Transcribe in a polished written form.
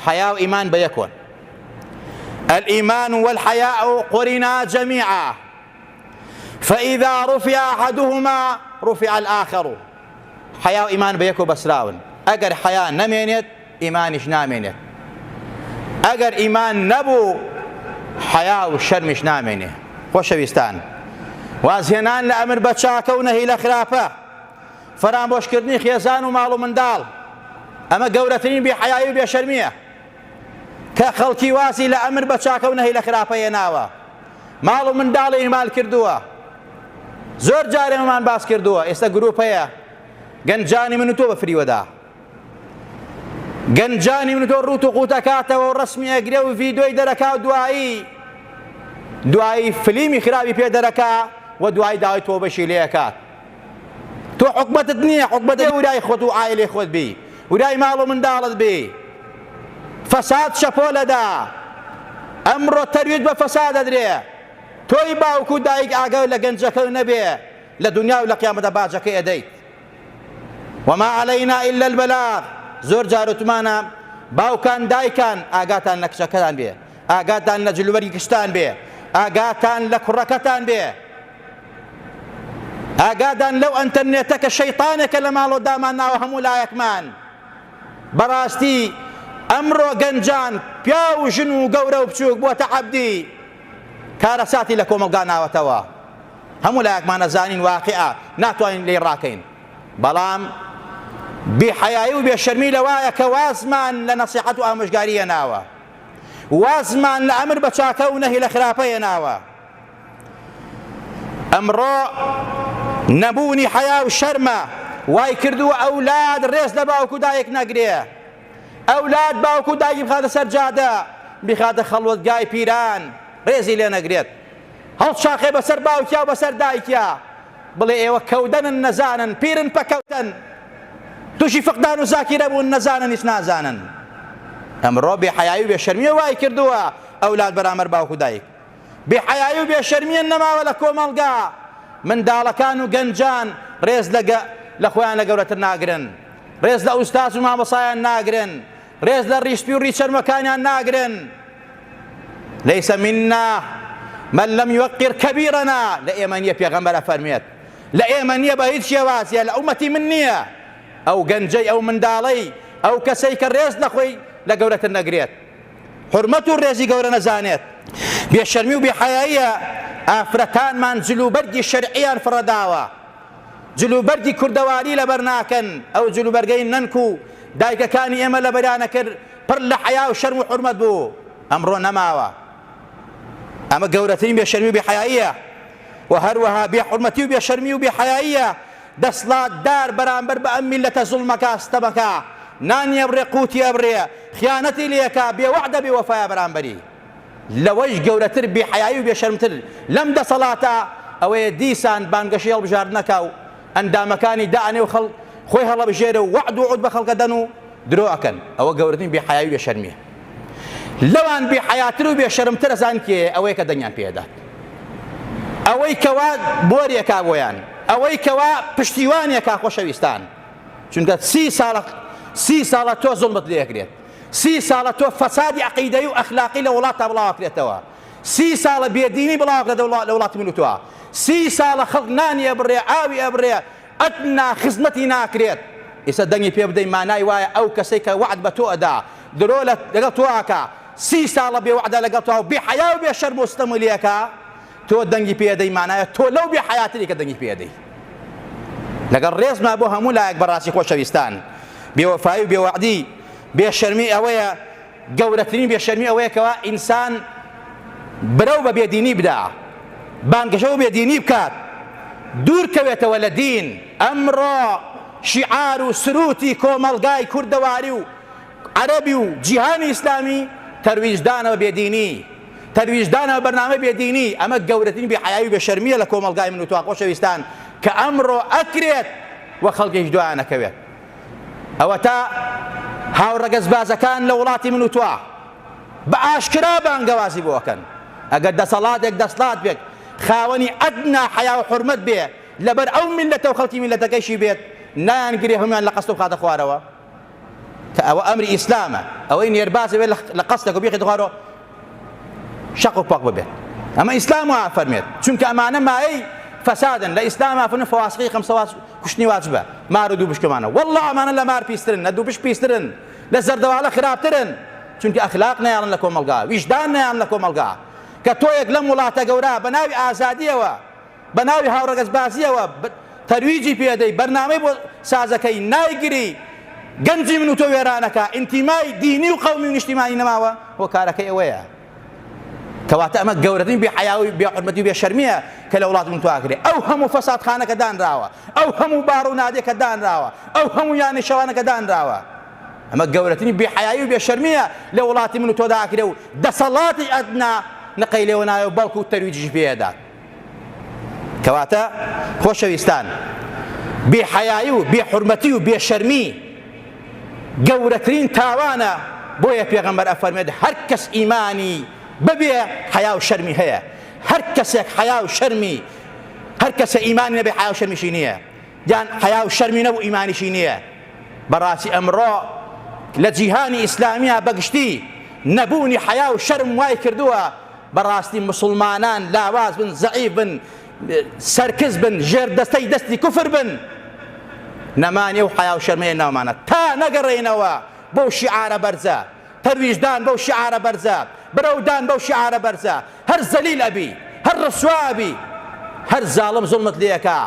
حەیا و ئیمان بە یەکۆن. الإيمان والحياء قرنا جميعا فإذا رفع أحدهما رفع الآخر. حەیا و ئیمان بە یەکۆ بەسراون، ئەگەر حەیا نەمێنێت ئیمانیش نامێنێت، ئەگەر ئیمان نەبوو حەیا و شەرمیش نامێنێ. خۆشەویستان وازهێنان لە ئەمر بە چاکە و نەهی لە خراپە، فەرامۆشکردنی خێزان و ماڵ و منداڵ، ئەمە گەورەترین بێحەیایی و بێشەرمییە کە خەڵکی وازی لە ئەمر بە چاکە و نەهی لە خراپە هێناوە، ماڵ و منداڵی ئیهمال کردووە. زۆر جار ئێمەمان باس کردووە، ئێستا گروپ هەیە گەنجانی من و تۆ بە فریوەدا، گەنجانی من و تۆ ڕووت و قوتەکاتەوە و ڕەسمی ئەگرێ و ڤیدۆی دەرەکا و دوایی دوایی فلیمی خراپی پێ دەرەکا و دوایی داوای تۆبەشی لێ ئەکات. تۆ حکومەتت نییە، حکومەت ورای خۆت و عایلەی خۆت بی، ورای ماڵ و منداڵت بی. فەساد شەپۆلەدا، ئەمڕۆ تەرویج بە فەساد ئەدرێ. تۆی باوک و دایک ئاگای لە گەنجەکە نەبێ لە دنیا و لە قیامەتدا باجەکەی ئەدەیت. وما علينا إلا البلاغ. زۆر جار وتمانە باوکان دایکان ئاگاتان لە کچەکەتان بێ، ئاگاتان لە جلوبەرگی کچتان بێ، ئاگاتان لە کوڕەکەتان بێ، ئاگادان لەو ئەنتەرنێتە کە شەیتانێکە لە ماڵەوە دامان ناوە هەموو لایەکمان. بەڕاستی ئەمڕۆ گەنجان پیاو و ژن و گەورە و بچووک بووەتە عەبدی کارەساتی لە کۆمەڵگا ناوەتەوە. هەموو لایەکمان ئەزانین واقیعە، ناتوانین لێی ڕاکەین، بەڵام بێ حەیایی و بێ شەرمی لەوایە کە وازمان لە نەسیحەت و ئامۆژگاری هێناوە، وازمان لە ئەمر بە چاکە و نەهی لە خراپە هێناوە. ئەمڕۆ نەبوونی حەیا و شەرمە وای کردووە ئەولاد ڕێز لە باوک و دایک نەگرێ، ئەولاد باوک و دایکی بخاتە سەر جادە، بیخاتە خەڵوەتگای پیران، ڕێزی لێ نەگرێت، هەڵشاخێ بەسەر باوکیا و بەسەر دایکیا، بڵێ ئێوە کەودەنن نەزانن، پیرن پەکەوتەن، تووشی فقدان و زاکیرە بوون نەزانن هیچ نازانن. ئەمڕۆ بێ حەیایی و بێ شەرمیە وای کردووە ئەولاد بەرامبەر باوک و دایک. بێ حەیایی و بێ شەرمیە نەماوە لە کۆمەڵگا، منداڵەکان و گەنجان ڕێز لە لە خۆیان لە گەورەتر ناگرن، ڕێز لە ئوستاز و مامۆسایان ناگرن، ڕێز لە ڕیشپی و ڕیچەرمەکانیان ناگرن. ليس منا من لم يوقر كبيرنا، لە ئێمە نییە پێغەمبەر ئەفەرمێت لە ئێمە نییە بە هیچ شێوازیە، لە ئومەتی من نییە ئەو گەنجەی ئەو منداڵەی ئەو کەسەی کە ڕێز لە خۆی لە گەورەتر نەگرێت، حورمەت و ڕێزی گەورە نەزانێت. بێ شەرمی و بێ حەیاییە ئافرەتانمان جل و بەرگی شەرعیان فڕەداوە، جل و بەرگی کوردەواری لەبەر ناکەن، ئەو جل و بەرگەی نەنک و دایکەکانی ئێمە لەبەریان ئەکرد پڕ لە حەیا و شەرم و حورمەت بوو، ئەمڕۆ نەماوە. ئەمە گەورەترین بێ شەرمی و بێ حەیاییە و هەروەها بێ حورمەتی و بێ شەرمی و بێ حەیاییە دەسڵاتدار بەرامبەر بە ئەم میللەتە زوڵمەکا ستەمەکا نانی ئەبڕێ قوتی ئەبڕێ خیانەتی لێکا بێ وەعدە بێ وەفایە بەرامبەری لەوەش گەورەتر بێ حەیایی و بێ شەرمتر لەم دەسەڵاتە ئەوەیە دیسان بانگەشەی هەڵبژاردنەکا و ئەندامەکانی دائەنێ و خەڵک خۆی هەڵەبژێرێ و وەعد و عود بە خەڵکە دەن و درۆ ئەکەن ئەوە گەورەترین بێ حەیایی و بێ شەرمیە لەوان بێ حەیاتر و بێ شەرمتر ئەزان کێیە؟ ئەوەیە کە دەنگیان پێ ئەدات، ئەوەی کەوا بۆریەکا بۆیان، ئەوەی کەوا پشتیوانیەکا. خۆشەویستان چونکە 30 ساڵە 30 ساڵە تۆ زوڵمت لێ ئەکرێت، 30 ساڵە تۆ فەسادی عەقیدەیی و ئەخلاقی لە وڵاتتا بڵاوەکرێتەوە، 30 ساڵە بێدینی بڵاوەکرێتەوە لە وڵاتی من و تۆ، 30 ساڵە خەڵک نانی ئەبڕێ ئاوی ئەبڕێ ئەدنا خزمەتی ناکرێت. ئیستا دەنگی پێ بدەی مانای وایە ئەو کەسەی کە وەعد بە تۆ ئەدا درۆ لەگەڵ تۆ ئەکا 30 ساڵە بێ وەعدە لەگەڵ تۆ و بێ حەیا و بێ شەرم و ستەم لێ ئەکا تۆ دەنگی پێ ئەدەی مانایە تۆ لەو بێ حەیاتری کە دەنگی پێ ئەدەی. لەگەڵ ڕێزما بۆ هەموو لایەک بەڕاستی خۆشەویستان بێوەفایی و بێوەعدی بێ شەرمی ئەوەیە گەورەترین بێشەرمی ئەوەیە کەوا ئینسان برەو بە بێدینی بدا، بانگەشە بۆ بێدینی بکات، دوور کەوێتەوە لە دین. ئەمڕۆ شیعار و سروتی کۆمەڵگای کوردەواری و عەرەبی و جیهانی ئیسلامی تەرویجدانە بە بێدینی، تەرویجدانە بە بەرنامەی بێدینی، ئەمە گەورەترین بێحەیایی و بێشەرمییە لە کۆمەڵگای من و تۆ خۆشەویستان کە ئەمڕۆ ئەکرێت و خەڵکیش دوایان ئەکەوێت. ئەوەتا هاوڕەگەزبازەکان لە وڵاتی من و تۆ بە ئاشکرا بانگەوازی بۆ ئەکەن. ئەگەر دەسەڵاتێک دەسڵات بێت خاوەنی ئەدنا حەیا و حورمەت بێ لەبەر ئەو میللەتە و خەڵکی میللەتەکەیشی بێت نایانگرێ هەموویان لە قەستۆ بخاتە خوارەوە. کە ئەوە ئەمری ئیسلامە ئەوەی نێرباز بێت لە قەستێک و بیخێتە خوارەوە شەق و پەق ببێت ئەمە ئیسلام وا فەرمێت چونکە ئەمانە مایەی فەسادن لە ئیسلام فەرمێ فەواسقی خەمسە کوشتنی واجبە مار و دوو بشکەمانە والله ئەمانە لە مار پیسترن لە دوو بش پیسترن لە زەردەواڵە خراپترن چونکە ئەخلاق نەیاڵن لە کۆمەڵگا ویژدان نەیان لە کۆمەڵگا کە تۆیەک لەم وڵاتە گەورە بە ناوی ئازادیەوە بە ناوی هاوڕەگەزبازیەوە تەرویجی پێدەی بەرنامەی بۆ سازەکەی نایگری گەنجی من و تۆ وێرانەکە ئینتیمای دینی و قەومی و نیشتیمانی نەماوە هۆکارەکەی ئەوەیە کەواتە ئەمە گەورەترین بێ حەیا و بێ حورمەتی و بێ شەرمیە کە لە وڵاتی من تۆ ئەکرێ ئەو هەموو فەسادخانە کە دانراوە ئەو هەموو باڕ و نادێ کە دانراوە ئەو هەموو یانەی شەوانە کە دانراوە ئەمە گەورەترین بێ حەیایی و بێ شەرمیە لە وڵاتی من و تۆدا ئەکرێ و دەسەڵاتی ئەدنا نقەی لێوە نایە و بەڵکو تەرویجیش پێدات کەواتە خۆشەویستان بێ حەیایی و بێ حورمەتی و بێ شەرمی گەورەترین تاوانە بۆیە پێغەمبەر ئەفەرمێت هەر کەس ئیمانی بەبێ حەیا و شەرمی هەیە هەر کەسێک حەیا و شەرمی هەر کەسە ئیمانی نەبێ حەیا و شەرمیشی نییە یان حەیا و شەرمی نەبوو ئیمانیشی نییە بەڕاستی ئەمڕۆ لە جیهانی ئیسلامیە بەگشتی نەبوونی حەیا و شەرم وای کردووە بەڕاستی موسڵمانان لاواز بن زەعیف بن سەرکز بن ژێر دەستەی دەستی کوفر بن نەمانی ئەو حەیا و شەرمەیە ناومانە تا نەگەڕێینەوە بەو شیعارە بەرزە تەرویجدان بەو شیعارە بەرزە برەودان بەو شیعارە بەرزە هەر زەلیل ئەبی هەر ڕسوا ئەبی هەر زاڵم زوڵمت لێکا.